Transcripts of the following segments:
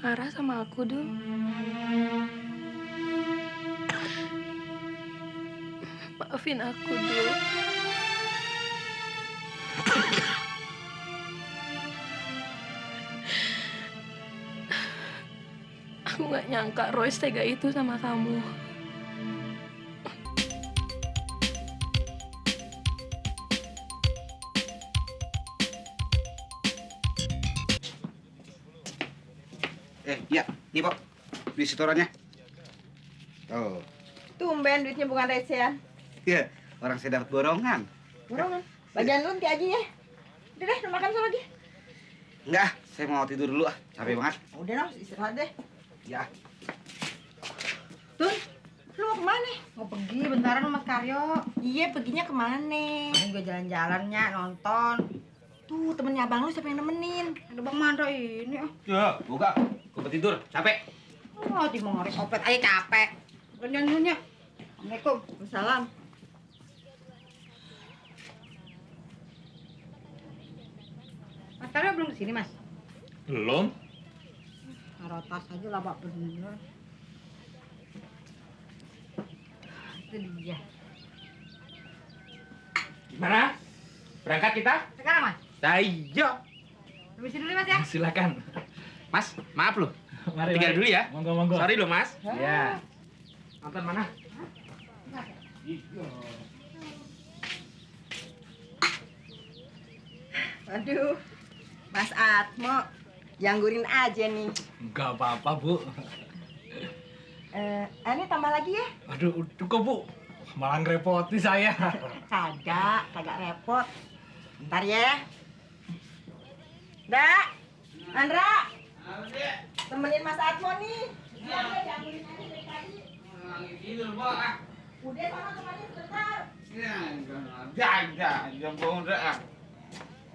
marah sama aku, Dul. Maafin aku, Dul. Aku nggak nyangka Roy tega itu sama kamu. Iya, nih Pak. Di setorannya. Oh. Tumben duitnya bukan recehan. Iya, orang saya dapat borongan. Borongan. Bagian lu nanti aja ya. Udah deh, udah makan sama lagi. Enggak, saya mau tidur dulu ah. Capek banget. Udah dong, istirahat deh. Ya. Tun, lu mau kemana? Mau pergi bentaran sama Karyo. Iya, perginya kemana? Ini juga jalan-jalannya nonton. Tuh, temennya abang lu siapa yang nemenin? Ada Bang Mandra ini. Ya, buka. Gue tidur, capek. Oh, di mau ngorek opet aja capek. Ganyan dulunya. Assalamualaikum. Waalaikumsalam. Mas Karyo belum kesini, Mas? Belum? Taruh tas aja lah, Pak. Bener. Itu dia. Gimana? Berangkat kita? Sekarang, Mas? Ayo. Permisi dulu, Mas ya. Silakan. Mas, maaf loh. Mari. Tinggal dulu ya. Monggo, monggo. Sorry loh, Mas. Ya. Nonton mana? Aduh, Mas Atmo, janggurin aja nih. Enggak apa-apa, Bu. Ini tambah lagi ya? Aduh, cukup, Bu. Malah ngerepoti saya. Kagak repot. Ntar ya. Dak, Andra, temenin Mas Atmo nih. Janggurin aja dari tadi. Tidur, Pak. Udah sana temenin sebentar. Jangan bohong dah.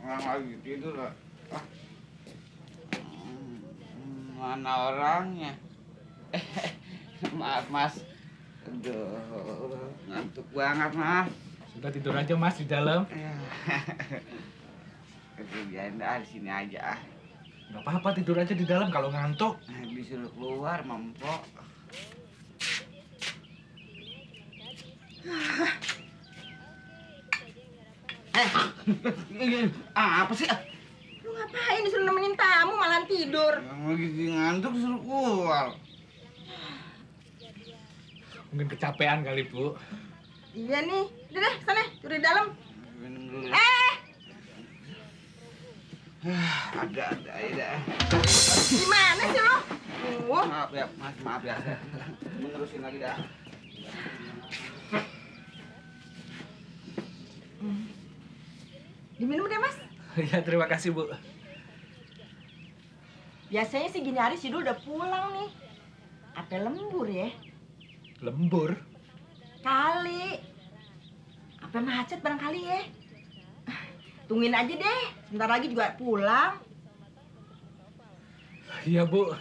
Orang lagi tidur lah. Mana orangnya? Maaf, Mas. Aduh, ngantuk banget, Mas. Sudah tidur aja, Mas, di dalam. Kerjaan dah di sini aja. Enggak apa-apa, tidur aja di dalam kalau ngantuk. Disuruh keluar, Mampok. Apa sih? Lu ngapain disuruh nemenin tamu malah tidur? Yang lagi ngantuk disuruh keluar. Mungkin kecapean kali, Bu. Iya nih. Udah deh, sana, tidur di dalam. Minum dulu. Ada aja. Gimana sih lo? Maaf ya, Mas, maaf ya. Menerusin lagi dah. Diminum deh, Mas. Ya, terima kasih, Bu. Biasanya sih gini hari si Dul udah pulang nih. Apa lembur ya? Lembur. Kali. Apa macet barangkali ya? Tungguin aja deh. Sebentar lagi juga pulang. Iya, Bu.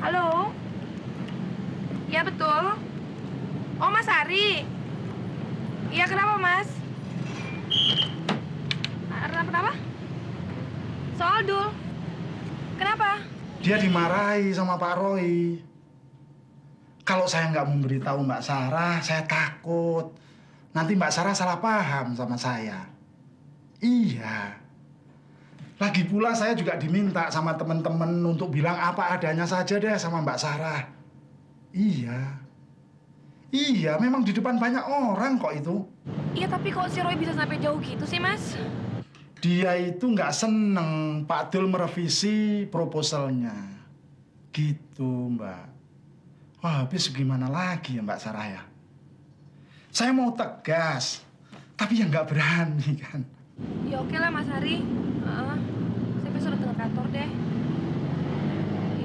Halo? Iya betul. Oh, Mas Ari. Iya, kenapa, Mas? Kenapa? Soal Dul. Kenapa? Dia dimarahi sama Pak Roy. Kalau saya nggak memberitahu Mbak Sarah, saya takut. Nanti Mbak Sarah salah paham sama saya. Iya. Lagi pula saya juga diminta sama teman-teman untuk bilang apa adanya saja deh sama Mbak Sarah. Iya. Iya, memang di depan banyak orang kok itu. Iya, tapi kok si Roy bisa sampai jauh gitu sih, Mas? Dia itu nggak seneng Pak Dul merevisi proposalnya. Gitu, Mbak. Wah, habis gimana lagi ya Mbak Sarah ya? Saya mau tegas, tapi ya nggak berani kan. Ya oke lah, Mas Hari. Saya besok datang ke kantor deh.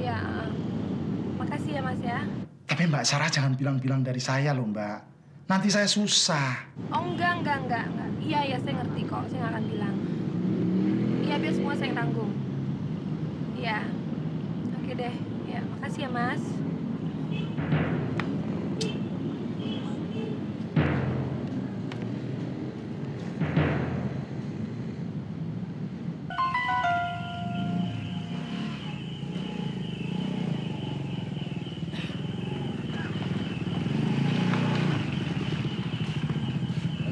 Iya, makasih ya, Mas ya. Tapi Mbak Sarah jangan bilang-bilang dari saya loh, Mbak. Nanti saya susah. Oh, enggak. Iya, saya ngerti kok. Saya nggak akan bilang. Iya, biar semua saya yang tanggung. Iya. Oke deh. Ya, makasih ya, Mas.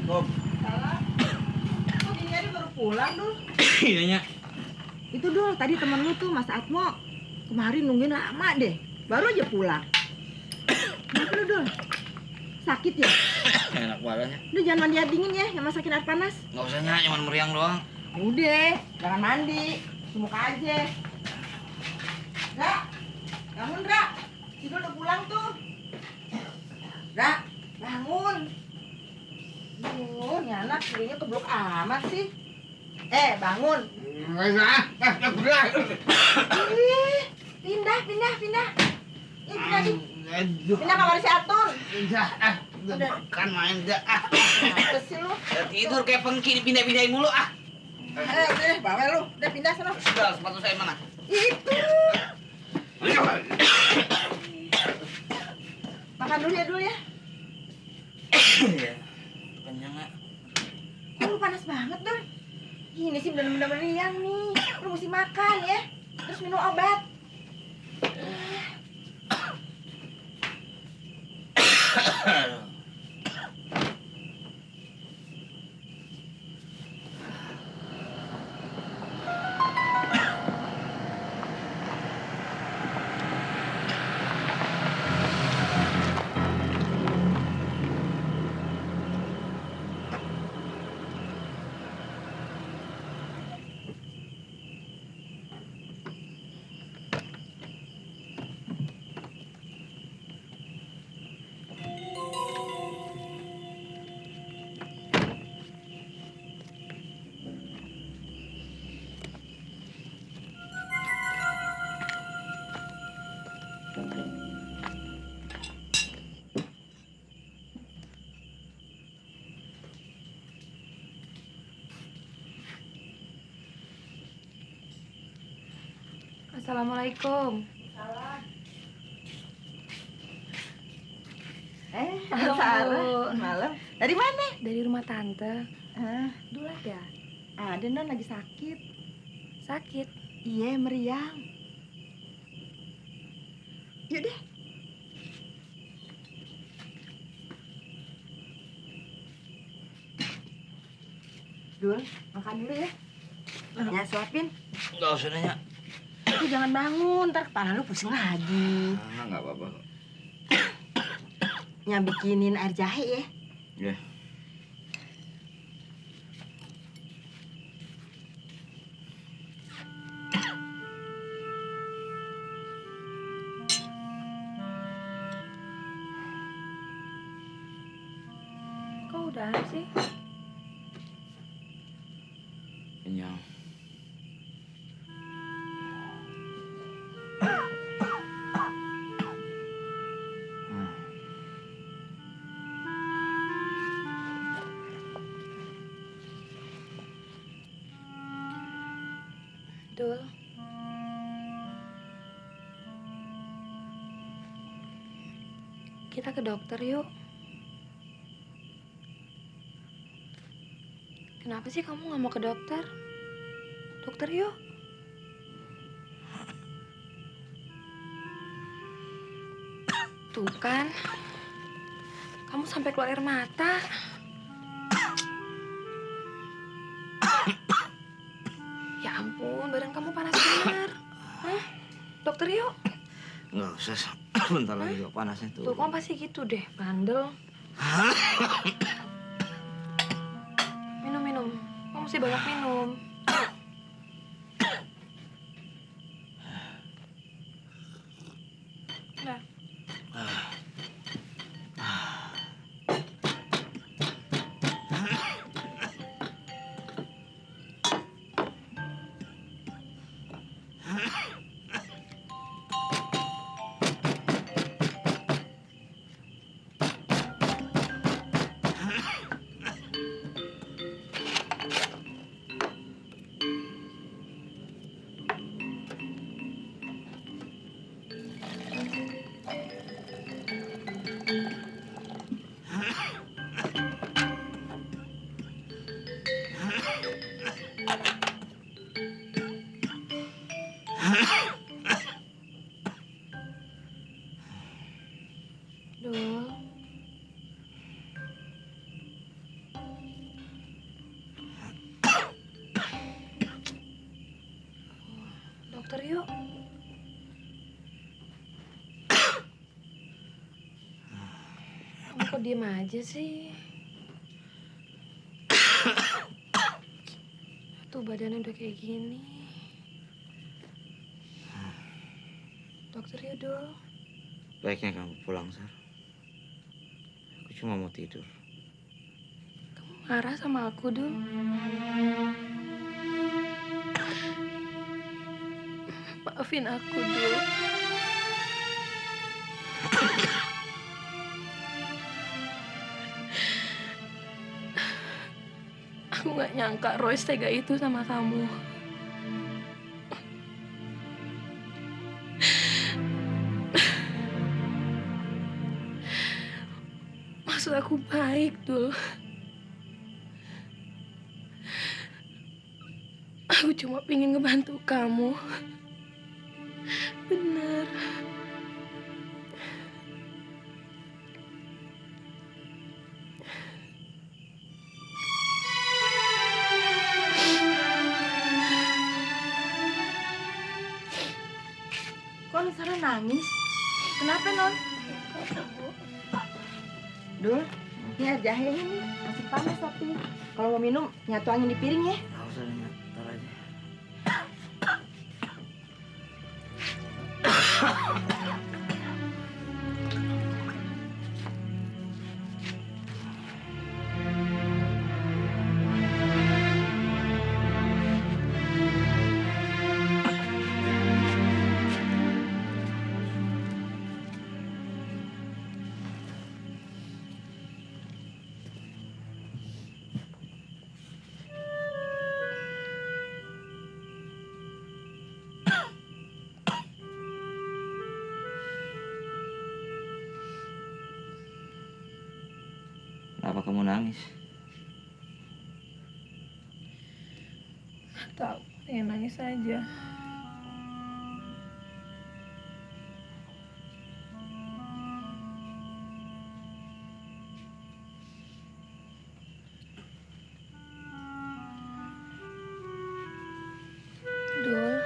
Kok gini aja baru pulang, Dul? Iya, Nya. Itu, Dul, tadi temen lu tuh, Mas Atmo. Kemarin nungguin lama deh. Baru aja pulang. Kenapa lu, Dul? Sakit ya? Enak banget, Nya. Udah jangan mandi air dingin ya, yang masakin air panas. Nggak usah, Nya. Cuman meriang doang. Udah, jangan mandi. Sumuk aja. Ra, bangun, Ra. Si Dul udah pulang tuh. Ra, bangun. Ini anak dirinya keblok amat sih. Bangun. Ih, pindah. Ih, pindah di. Pindah kamar si Atur. Kan main dah. Apa sih lu? Tidur kayak pengki dipindah-pindahin mulu ah. Udah, bawa lu. Udah pindah sana. Sudah, sepatu saya mana? Itu. Makan dulu ya. Iya. Kenyang nggak? Lu panas banget, Dul. Ini sih bener-bener meriang nih. Lu mesti makan ya. Terus minum obat. Assalamualaikum. Halo, Sarah. Malam. Dari mana? Dari rumah tante. Dul ada. Ada, Non, lagi sakit. Sakit. Iya, meriang. Yuk deh. Dul, makan dulu ya. Ya, suapin. Nggak usah, Nya. Tapi jangan bangun, ntar kepala lu pusing lagi. Nggak apa-apa. Yang bikinin air jahe ya. Ya. Kok udah sih? Kenyang. Dul. Kita ke dokter yuk. Kenapa sih kamu nggak mau ke dokter? Dokter yuk. Tuh kan, kamu sampai keluar air mata. Ya ampun. Dokter yuk. Nggak usah, bentar lagi juga panasnya tuh. Tuh, kamu pasti gitu deh, bandel. Minum. Kamu mesti banyak minum. Udah. Dul. Dokter yuk. Kamu kok diem aja sih? Tuh badannya udah kayak gini. Dokter yuk, Dul. Baiknya kamu pulang, Sar. Aku cuma mau tidur. Kamu marah sama aku, Dul? Maafin aku, Dul. Aku gak nyangka Roy setega itu sama kamu. Maksud aku baik, Dul. Aku cuma pengen ngebantu kamu. Bener. Kok lu Sarah nangis? Kenapa, Non? Dul, ya jahenya nih, masih panas tapi. Kalau mau minum, nyatu angin di piring ya. Nggak usah, Nina. Ntar aja. Kenapa kamu nangis? Tahu, pengen nangis aja. Dul.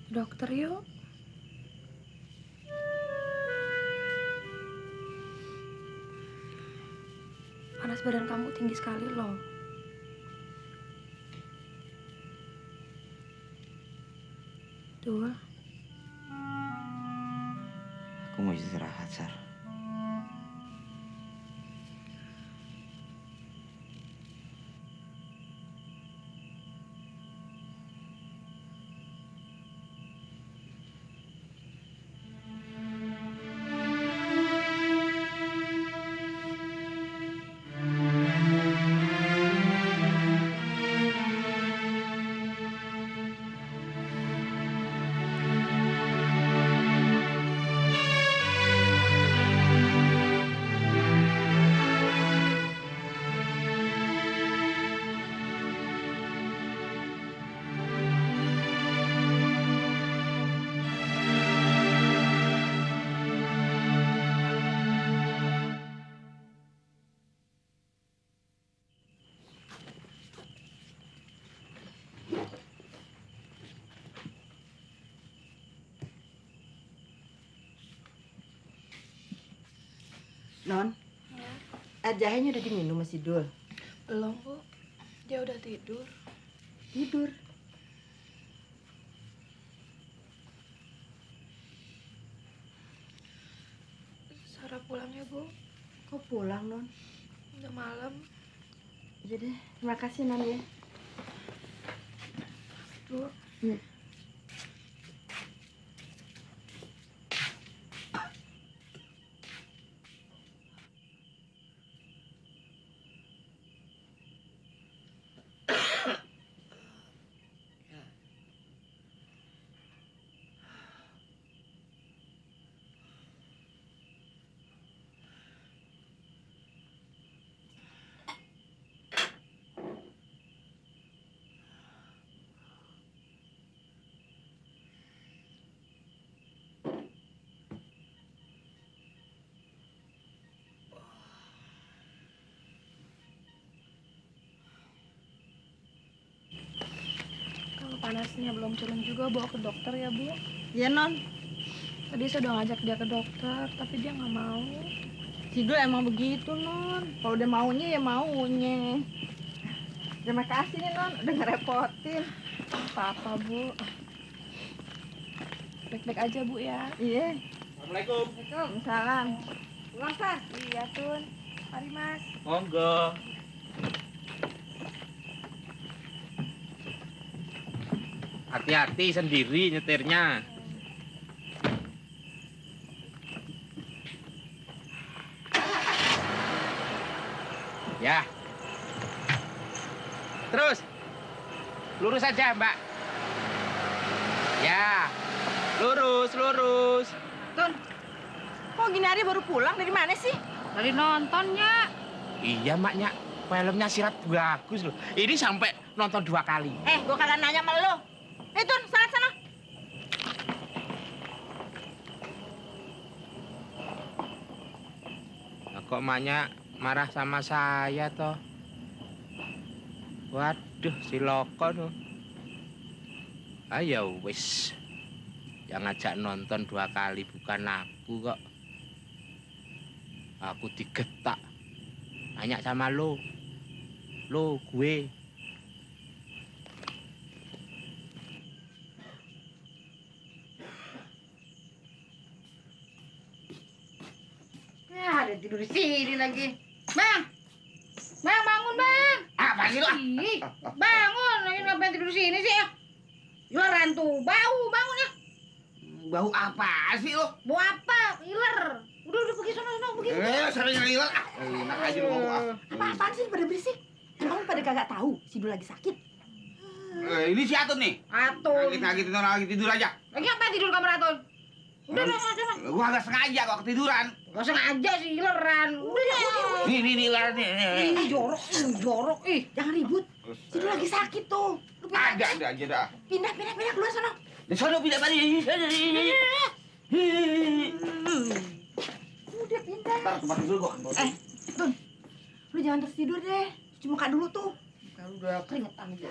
Dokter yuk. Panas badan kamu tinggi sekali loh. Dul. Aku mau istirahat, Sar. Non, Ya. air jahenya udah diminum masih Dul. Belum, Bu. Dia udah tidur. Tidur. Sarah pulang ya, Bu. Kok pulang, Non? Udah malam. Jadi, terima kasih, Non ya. Bu. Hmm. Kalau panasnya belum turun juga bawa ke dokter ya, Bu. Iya, Non. Tadi saya udah ngajak dia ke dokter, tapi dia nggak mau. Si Dul emang begitu, Non. Kalau udah maunya ya maunya. Terima kasih nih, Non. Udah ngerepotin. Apa-apa, Bu. Baik-baik aja, Bu ya. Iya. Assalamualaikum. Waalaikumsalam. Pulang, Sar. Iya, Tun. Mari, Mas. Monggo. Hati-hati sendiri nyetirnya. Ya. Terus. Lurus aja, Mbak. Ya. Lurus, lurus. Tun, kok gini hari baru pulang? Dari mana sih? Dari nontonnya. Iya, Maknya. Filmnya Sirat bagus loh. Ini sampai nonton 2 kali. Gua kagak nanya sama lo. Tun, sana. Nah, kok Maknya marah sama saya toh? Waduh, si Loko tuh. Ayo wis. Yang ngajak nonton 2 kali bukan aku kok. Aku digetak. Tanya sama lo. Lo gue. Ya, ada tidur di sini lagi. Bang! Bang, bangun, Bang! Apa sih lo? Ih, bangun! Lagi ngapain tidur di sini sih ya? Ileran tuh, bau, bangun ya! Bau apa sih lo? Bau apa? Iler! Udah, pergi sana, pergi. Sering ngiler. Enak aja lo ngomong ah. Apaan sih pada berisik? Emang pada kagak tahu si Dul lagi sakit? Ini si Atun nih. Atun. Ngagetin orang lagi tidur aja. Lagi apa tidur kamar Atun? Udah, sana. Gua agak sengaja kok ketiduran. Gak sengaja sih, ileran. Udah. Nih lar nih. Ih, jorok. Ih, Jangan ribut. Si Dul lagi sakit tuh. Lu pindah, Ada aja dah. pindah keluar sana. Di sana pindah tadi. Udah pindah. Ntar tempat tidur gua. Tun, lu jangan terus tidur deh. Cuci muka dulu tuh. Kalau udah keringetan gitu.